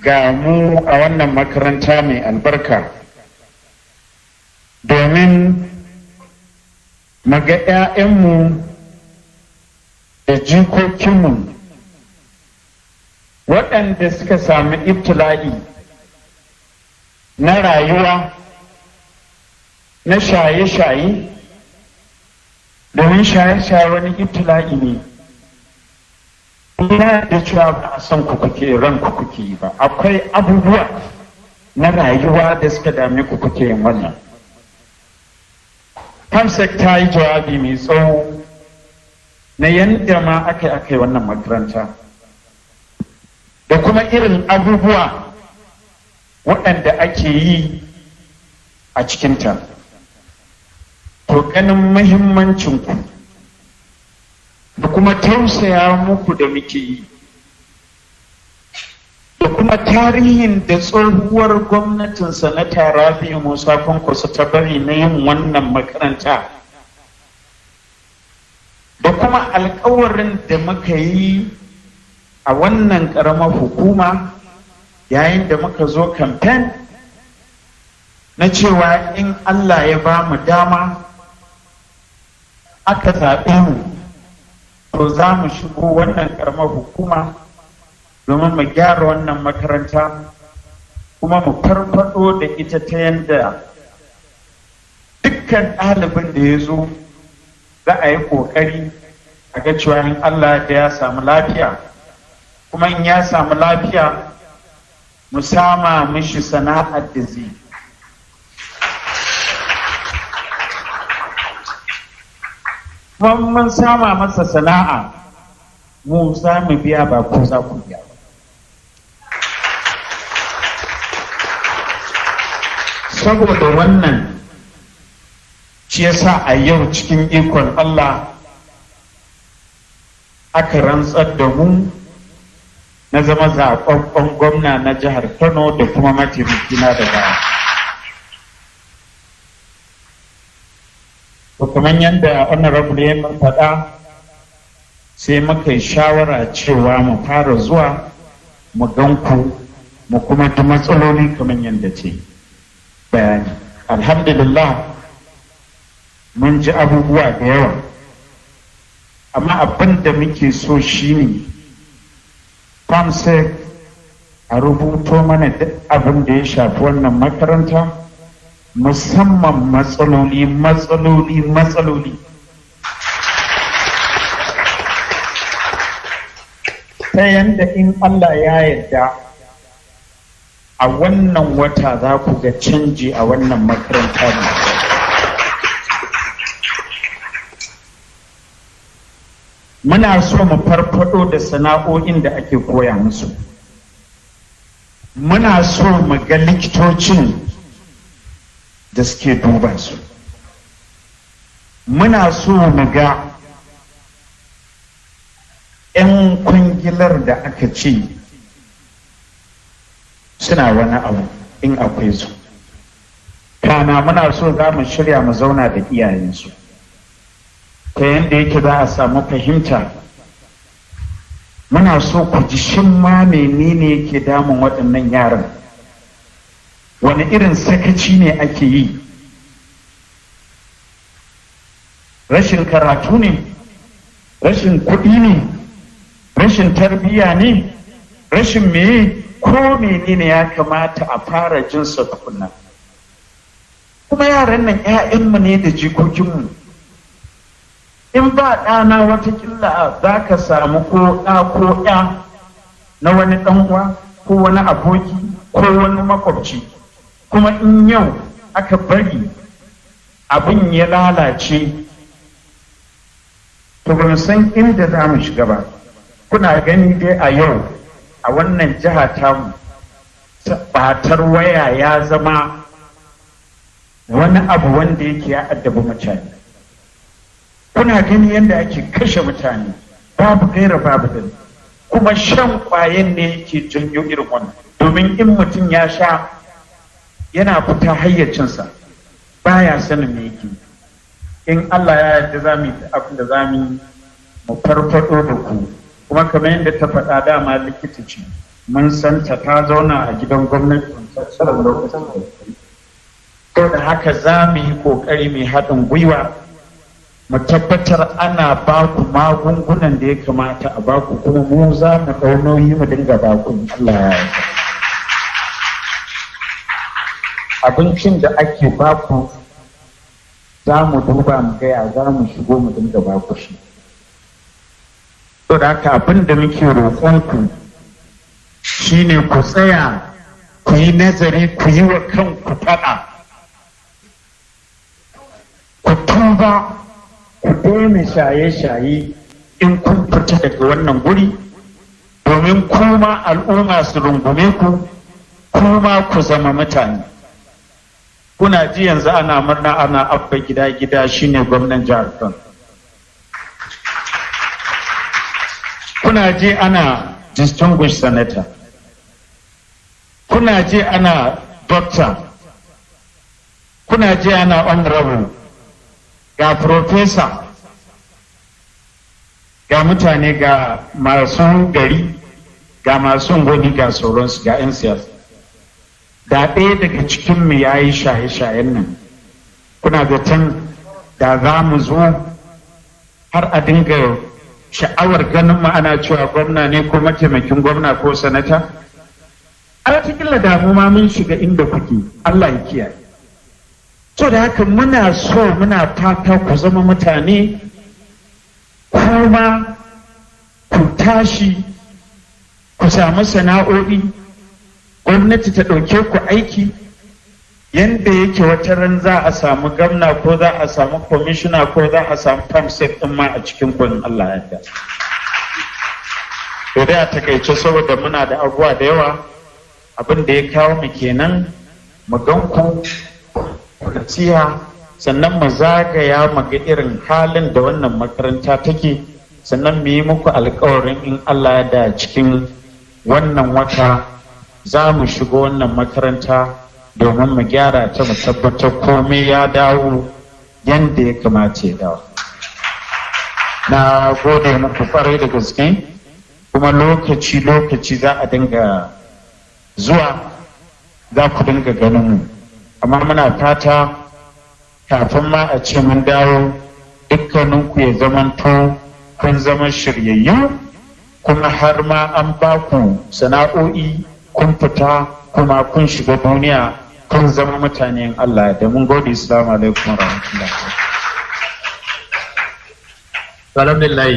Ga mu a wannan makaranta mai albarka domin mu ga 'ya'yanmu da jikokinmu waɗanda suka sami ibtila'i na rayuwa na shaye-shaye, domin shaye-shaye wani ibtila'i ne. Ina da cewa ba a san ku kuke ran ku kuke yi ba, akwai abubuwa na rayuwa da suka dame ku kuke yin wannan. Perm Sec ta yi jawabi mai tsawo na yadda ma aka yi wannan makaranta da kuma irin abubuwa waɗanda ake yi a cikinta. To, ganin muhimmancinku da kuma tausaya muku da muke yi da kuma tarihin da tsohuwar gwamnatin Sanata Rabi'u Musa Kwankwaso ta bari na yin wannan makaranta da kuma alkawarin da muka yi a wannan ƙaramar hukuma yayin da muka zo kamfen na cewa in Allah ya ba mu dama aka zaɓe mu, to za mu shigo wannan ƙaramar hukuma domin mu gyara wannan makaranta kuma mu farfado da ita ta yadda dukkan ɗalibin da ya zo za a yi ƙoƙari a ga cewa in Allah da ya samu lafiya, kuma in ya samu lafiya mu sama mishi sana'ar da zai. Kuma mun sama masa sana'a, mu za mu biya, ba ko za ku biya ba. Saboda wannan shi yasa a yau cikin ikon Allah aka rantsar da mu na zama zaɓaɓɓen gwamna na jihar Kano da kuma mataimakina da baya. To, kamar yadda Honorable ya faɗa, sai muka yi shawara cewa mu fara zuwa mu gan ku, mu kuma ji matsaloli kamar yadda ce bayani. Alhamdulillah, mun ji abubuwa da yawa, amma abin da muke so shine Perm Sec a rubuto mana duk abin da ya shafi wannan makaranta, musamman matsaloli, matsaloli, matsaloli, ta yanda in Allah ya yarda a wannan wata za ku ga canji a wannan makaranta ne. Muna so mu farfado da sana'o'in da ake koya musu. Muna so mu ga likitocin da suke duba su. Muna so mu ga 'yan kwangilar da aka ce suna wani abu, in akwai su. Kana muna so za mu shirya mu zauna da iyayensu ta yadda yake za a samu fahimta. Muna so ku ji shin ma menene yake damun waɗannan yaran, wani irin sakaci ne ake yi, rashin karatu ne, rashin kuɗi ne, rashin tarbiyya ne, rashin meye, ko menene ya kamata a fara jinsa tukunna. Kuma yaran nan 'ya'yanmu ne da jikokinmu. In ba ɗana, watakila za ka samu ko ɗa ko ɗa na wani ɗan uwa ko wani aboki ko wani makwabci. Kuma in yau aka bari abin ya lalace, to ba san inda za mu shiga ba. Kuna gani dai a yau a wannan jiha tamu batar waya ya zama wani abu wanda yake ya addabi mutane. Kuna gani yadda ake kashe mutane babu gaira babu dalili, kuma shan kwayan ne yake janyo irin wannan, domin in mutum ya sha yana fita hayyacinsa, baya sanin me yake. In Allah ya yarda, za mu yi abin da za mu yi mu farfado da ku. Kuma kamar yadda ta faɗa, dama likita ce. Mun san ta, ta zauna a gidan gwamnati wancan lokacin. To da haka za mu yi ƙoƙari mai haɗin gwiwa mu tabbatar ana ba ku magungunan da ya kamata a ba ku, kuma mu za mu ɗau nauyi mu dinga ba ku, Allah ya yarda. Abincin da ake ba ku, za mu duba mu gaya za mu shigo mu dinga ba ku shi. To da haka abin da muke roƙonku shine ku tsaya ku yi nazari, ku yi wa kanku faɗa, ku tuba, ku daina shaye-shaye in kun fita daga wannan guri, domin kuma al'umma su rungume ku, kuma ku zama mutane. Kuna ji yanzu ana murna, ana Abba Gida Gida shine gwamnan jihar Kano. Kuna ji ana distinguished senator, kuna ji ana doctor, kuna ji ana honorable, ga professor, ga mutane, ga masu gari, ga masu unguwanni, ga sauransu, ga 'yan siyasa. Da ɗaya daga cikinmu ya yi shaye-shayen nan, kuna zaton da za mu zo har a dinga sha'awar ganin mu ana cewa gwamna ne ko mataimakin gwamna ko sanata? A wataƙila damu ma mun shiga inda kuke, Allah ya kiyaye. So da haka muna so, muna fata ku zama mutane, kuma ku tashi ku samu sana'o'i, gwamnati ta ɗauke ku aiki yanda yake. Wata ran za a samu gwamna ko za a samu kwamishina ko za a samu perm sec ɗin ma a cikin kun, Allah ya. To dai a takaice, saboda muna da abubuwa da yawa, abin da ya kawo mu kenan, mu gan ku nasiha, sannan mu zagaya mu ga irin halin da wannan makaranta take, sannan mu yi muku alkawarin in Allah ya da cikin wannan wata za mu shigo wannan makaranta domin mu gyara ta, mu tabbatar komai ya dawo yadda ya kamata ya dawo. Na gode muku kwarai da gaske, kuma lokaci-lokaci za a dinga zuwa, za ku dinga ganin mu. Amma muna fata kafin ma a ce mun dawo, dukkaninku ya zamanto kun zama shiryayyu, kuma har ma an ba ku sana'o'i, kun fita kuma kun shiga duniya, kun zama mutanen Allah da. Mun gode. Assalamu alaikum warahmatullahi. Alhamdulillah.